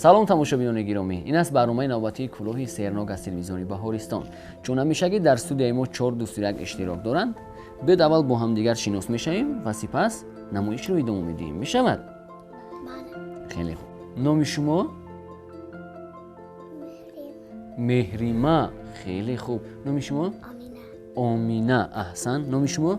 Салом, тамошобинони гиромӣ. Ин аст барномаи навбатии кӯлоҳи сернок аз телевизиони Баҳористон. Чун ҳамешагӣ дар студияи мо чор дӯсту як иштирок доранд. Биёд аввал бо ҳамдигар шинос мешавем ва сипас намоишро идома медиҳем. Мешавад? Бале. Хеле хуб. Номи шумо? Меҳрима. Хеле хуб. Номи шумо? Омина. Омина. Аҳсан. Номи шумо?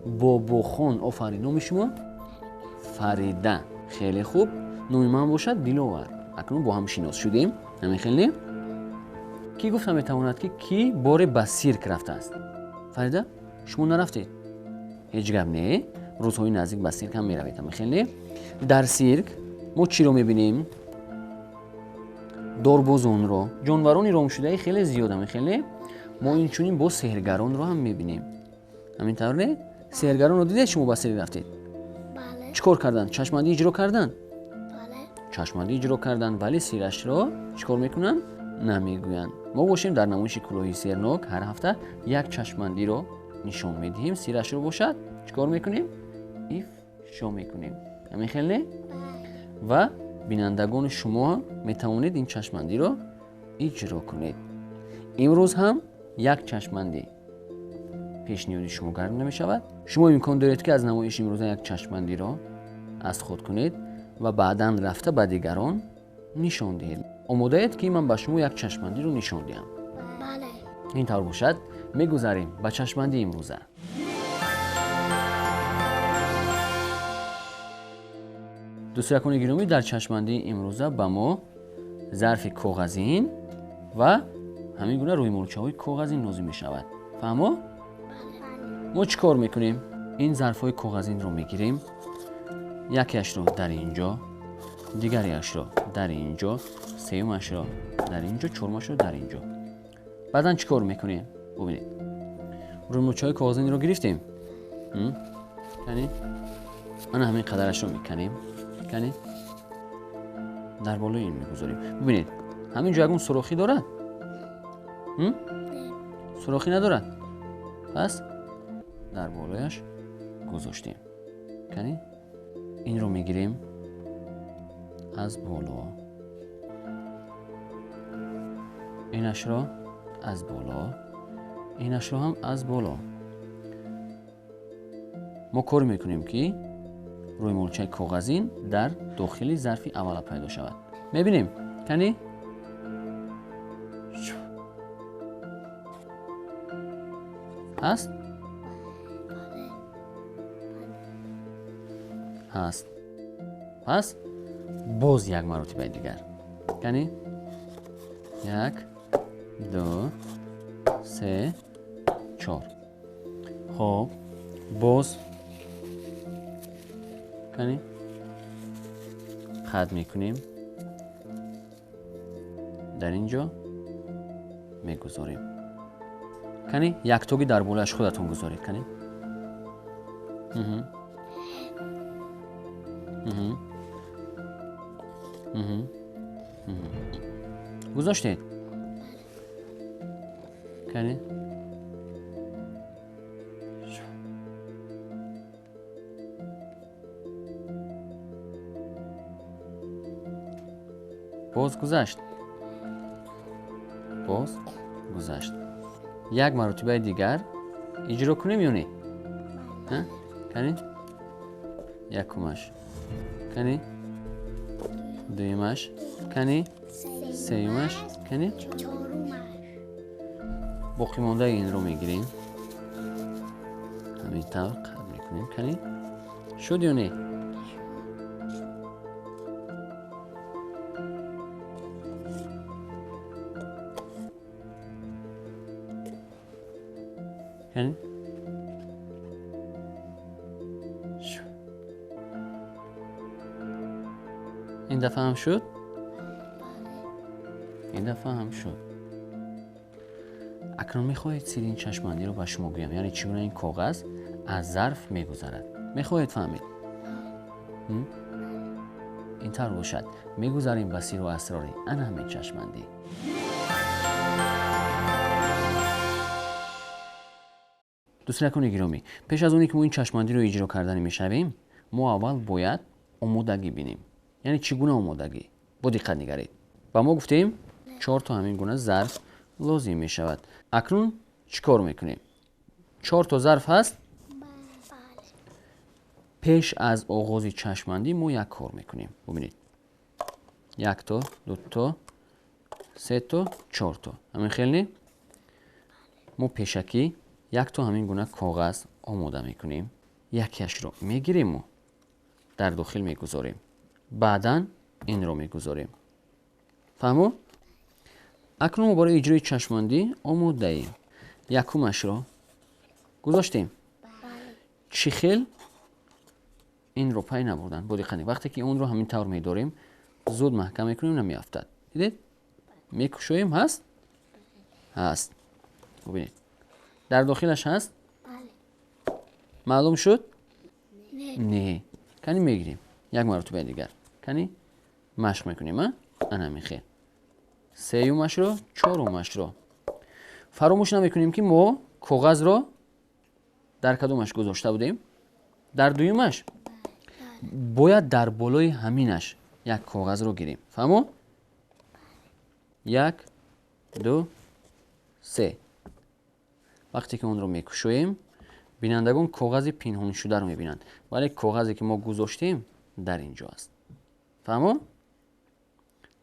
Бобохон. Бобохон. Офарин. Номи шумо? Фарида. Хеле хуб. Номи ман бошад Диловар. Акнун бо ҳам шинос шудем. Ҳамин хел не? Кӣ гуфта метавонад, ки кӣ боре ба сирк рафтааст? Фарида, шумо нарафтед? Ҳеҷ гап не. Рӯзҳои наздик ба сирк ҳам меравед. Ҳамин хел не? Дар сирк мо чиро мебинем? Дорбозонро, ҷонварони ромшудаи хеле зиёд. Ҳамин хел не? Мо инчунин боз сеҳргаронро ҳам мебинем. Ҳамин тавр не? Сеҳргаронро дидед шумо ба сирк рафтед? Бале. Чӣ кор карданд? Чашмандӣ иҷро карданд? Бале. Чашмандӣ иҷро карданд, вале сирашро чӣ кор мекунанд? Намегӯянд. Мо бошем дар намоиши кӯлоҳи сернок ҳар ҳафта як чашмандиро нишон медиҳем, сирашро бошад чӣ кор мекунем? Ифшо мекунем. Ҳамин хел не? Ва бинандагони шумо ҳам метавонед ин чашмандиро иҷро кунед. Имрӯз ҳам як чашмандӣ пешниҳоди шумо гардонида мешавад. Шумо имкон доред, ки аз намоиши имрӯза як чашмандиро аз худ кунед ва баъдан рафта ба дигарон нишон диҳед. Омодаед, ки ман ба шумо як чашмандиро нишон диҳам? Бале. Ин тавр бошад, мегузарем ба чашмандии имрӯза. Дӯстоякони гиромӣ, дар чашмандии имрӯза ба мо зарфи коғазин ва ҳамин гуна рӯймолчаҳои коғазин лозим мешавад. Фаҳмо? Мо чӣ кор мекунем? Ин зарфҳои коғазинро мегирем, якеашро дар ин ҷо, дигареашро дар ин ҷо, сеюмашро дар ин ҷо, чормашро дар ин ҷо. Баъдан чӣ кор мекунем? Бубинед, рӯймолчаҳои коғазинро гирифтем, яъне ана ҳамин қадарашро меканем, кани дар болои ин мегузорем. Бубинед, ҳамин ҷо ягон сурохӣ дорад? Сурохӣ надорад. Пас дар болояш гузоштем. Кани инро мегирем аз боло, инашро аз боло, инашро ҳам аз боло. Мо кор мекунем, ки рӯймолчаи коғазин дар дохили зарфи аввала пайдо шавад. Мебинем, кани ҳаст? Ҳаст. Пас боз як маротибаи дигар. Кани як, ду, се, чор. Хоб, боз кани хат мекунем, дар ин ҷо мегузорем. Кани яктоги дар болояш худатон гузоред. Кани гузоштед? Кани боз гузашт, боз гузашт. Як маротибаи дигар иҷро кунем ё не? Кани якумаш, кани дуюмаш, кани сеюмаш, кани боқимондаи инро мегирем, ҳамин тавр қат мекунем. Кани шуд ё не? Кани ин дафъа ҳам шуд, ин дафъа ҳам шуд. Акнун мехоҳед сири ин чашмандиро ба шумо гӯям, яъне чӣ гуна ин коғаз аз зарф мегузарад? Мехоҳед фаҳмед? Ин тавр бошад, мегузарем ба сиру асрори ана ҳамин чашмандӣ. Дӯстонакони гиромӣ, пеш аз оне ки мо ин чашмандиро иҷро кардани мешавем, мо аввал бояд омодагӣ бинем. Яъне чӣ гуна омодагӣ? Бо диққат нигаред. Ба мо гуфтем 4 то ҳамин гуна зарф лозим мешавад. Акнун чӣ кор мекунем? 4 то зарф ҳаст. Пеш аз оғози чашмандӣ мо як кор мекунем. Бубинед, якто, дуто, сето, чорто. Ҳамин хел не? Мо пешакӣ якто ҳамин гуна коғаз омода мекунем. Якеашро мегириму дар дохил мегузорем, баъдан инро мегузорем. Фаҳмо? Акнун мо барои иҷрои чашмандӣ омодаем. Якумашро гузоштем. Чӣ хел инро пай набурдан? Бо диққат, вақте ки онро ҳамин тавр медорем, зуд маҳкам мекунем, намеафтад. Дидед? Мекушоем, ҳаст? Ҳаст. Бубинед, дар дохилаш ҳаст? Маълум шуд? Не. Кани мегирем як маротибаи дигар. Кани машқ мекунем. Ана ҳамин хел. Сеюмашро, чорумашро фаромӯш намекунем, ки мо коғазро дар кадомаш гузошта будем? Дар дуюмаш. Бояд дар болои ҳаминаш як коғазро гирем. Фаҳмо? Як, ду, се. Вақте ки онро мекушоем, бинандагон коғази пинҳоншударо мебинанд, вале коғазе ки мо гузоштем, дар ин ҷо аст. Фаҳмо?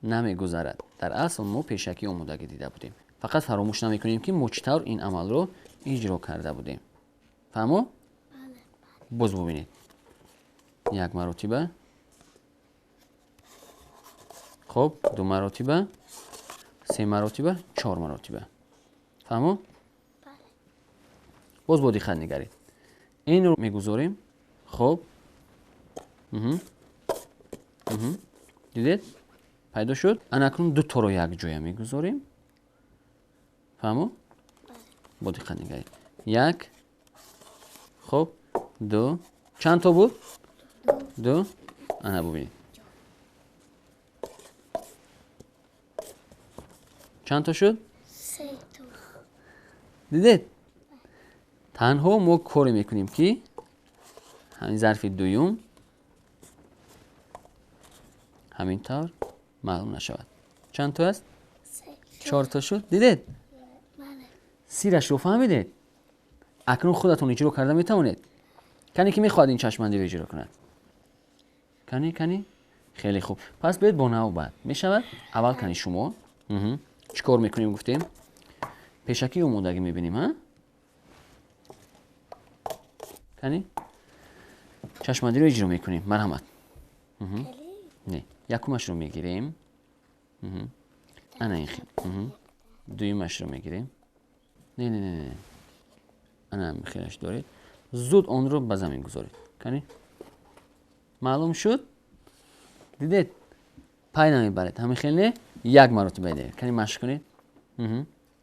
Намегузарад. Дар асл мо пешакӣ омодагӣ дида будем. Фақат фаромӯш намекунем, ки мо чӣ тавр ин амалро иҷро карда будем. Фаҳмо? Боз бубинед, як маротиба, хоб, ду маротиба, се маротиба, чор маротиба. Фаҳмо? Боз бо диққат нигаред. Инро мегузорем. Хоб, дидед, пайдо шуд. Анакнун дуторо якҷоя мегузорем. Фаҳмо? Бо диққат нигаред. Як, хоб, ду. Чанд то буд? Ду. Ана бубинед, чанд то шуд? Дидед? Танҳо мо коре мекунем, ки ҳамин зарфи дуюм ҳамин тавр маълум нашавад. Чанд то аст? Чорто шуд. Дидед? Сирашро фаҳмидед? Акнун худатон иҷро карда метавонед. Кане ки мехоҳад ин чашмандиро иҷро кунад? Кани, кани? Хеле хуб. Пас биёед бо навбат мешавад. Аввал кани шумо. Чӣ кор мекунем, гуфтем? Пешакӣ омодагӣ мебинем. Ҳа, кани, чашмандиро иҷро мекунем. Марҳамат. Не, якумашро мегирем, ана ин хел. Дуюмашро мегирем. Не, не, не, ана хелаш доред. Зуд онро ба замин гузоред. Кани, маълум шуд? Дидед, пай намебаред. Ҳамин хел не? Як маротиба дигар. Кани, машқ кунед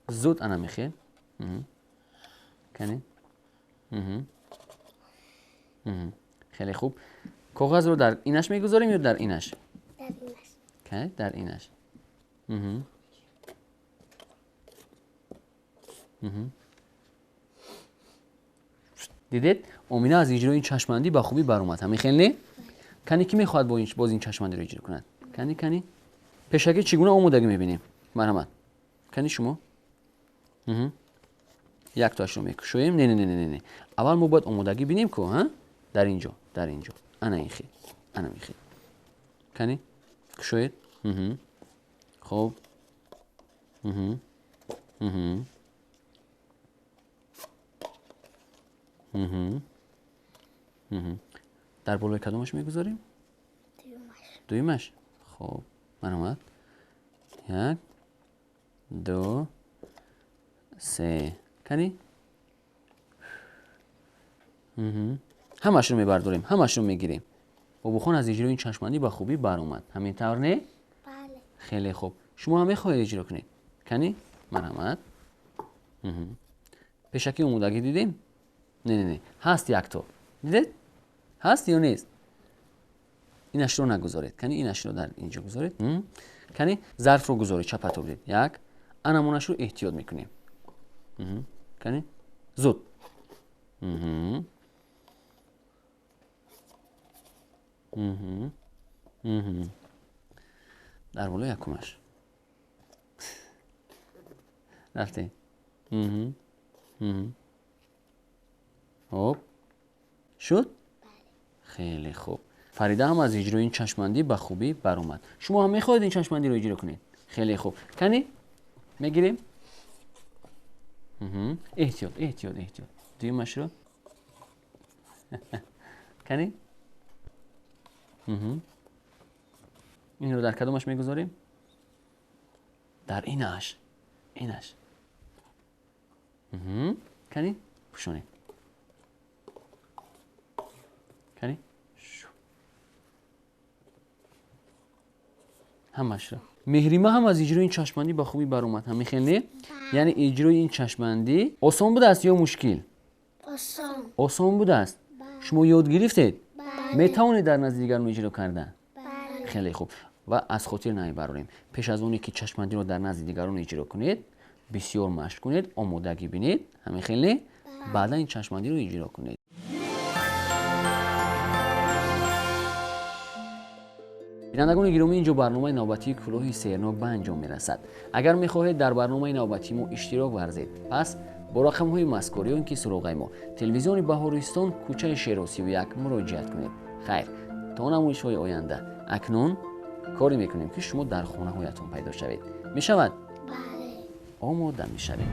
зуд. Ана мехел. Кани. Хеле хуб. Коғазро дар инаш мегузорем ё дар инаш? Дар инаш. Дидед, Омина аз иҷрои чашмандӣ ба хубӣ баромад. Ҳамин хел не? Кани, кӣ мехоҳад боз ин чашмандиро иҷро кунад? Кани, кани, пешакӣ чӣ гуна омодагӣ мебинем? Марҳамат, кани шумо. Яктоашро мекушоем. Не, не, не, не, не, аввал мо бояд омодагӣ бинем ку. Ҳа, дар ин ҷо, дар ин ҷо, ана ин хел, ана ин хел. Кани, кушоед. Хоб. Дар болои кадомаш мегузорем? Дуюмаш. Хоб, марҳамат. Як, ду, се. Кани, ҳамашро мебардорем, ҳамашро мегирем. Бобохон аз иҷрои чашмандӣ ба хубӣ баромад. Ҳамин тавр не? Хеле хуб. Шумо ҳам мехоҳед иҷро кунед? Кани, марҳамат. Пешакӣ омодагӣ дидем? Не, не, не, ҳаст якто. Дидед, ҳаст ё нест? Инашро нагузоред. Кани, инашро дар инҷо гузоред. Кани, зарфро гузоред, чапато бидед. Як, анамонашро эҳтиёт мекунем. Кани, зуд. Дар болои якумаш. Рафтем. Хуб. Шуд? Хеле хуб. Фарида ҳам аз иҷрои ин чашмандӣ ба хубӣ баромад. Шумо ҳам мехоҳед ин чашмандиро иҷро кунед? Хеле хуб. Кани? Мегирем? Эҳтиёт, эҳтиёт, эҳтиёт. Дуюмашро. Кани? Инро дар кадомаш мегузорем? Дар инаш. Инаш. Кани? Пӯшонед. Кани? Шу. Ҳамашро. Меҳрима ҳам аз иҷрои ин чашмандӣ ба хубӣ баромад. Ҳамин хел не? Яъне иҷрои ин чашмандӣ осон будааст ё мушкил? Осон. Осон будааст? Шумо ёд гирифтед? Метавонед дар назди дигарон иҷро кардан? Хеле хуб. Ва аз хотир намебарорем. Пеш аз оне ки чашмандиро дар назди дигарон иҷро кунед, бисёр машқ кунед, омодагӣ бинед, ҳамин хел не? Баъдан ин чашмандиро иҷро кунед. Бинандагони гиромӣ, инҷо барномаи навбатии кӯлоҳи сеҳрнок ба анҷом мерасад. Агар мехоҳед дар барномаи навбатии мо иштирок варзед, пас бо рақамҳои мазкур ё ин ки суроғаи мо телевизиони Баҳористон, кӯчаи Шеро 31 муроҷиат кунед. Хайр, то намоишҳои оянда. Акнун коре мекунем ки шумо дар хонаҳоятон пайдо шавед. Мешавад? Бале. Омода мешавед.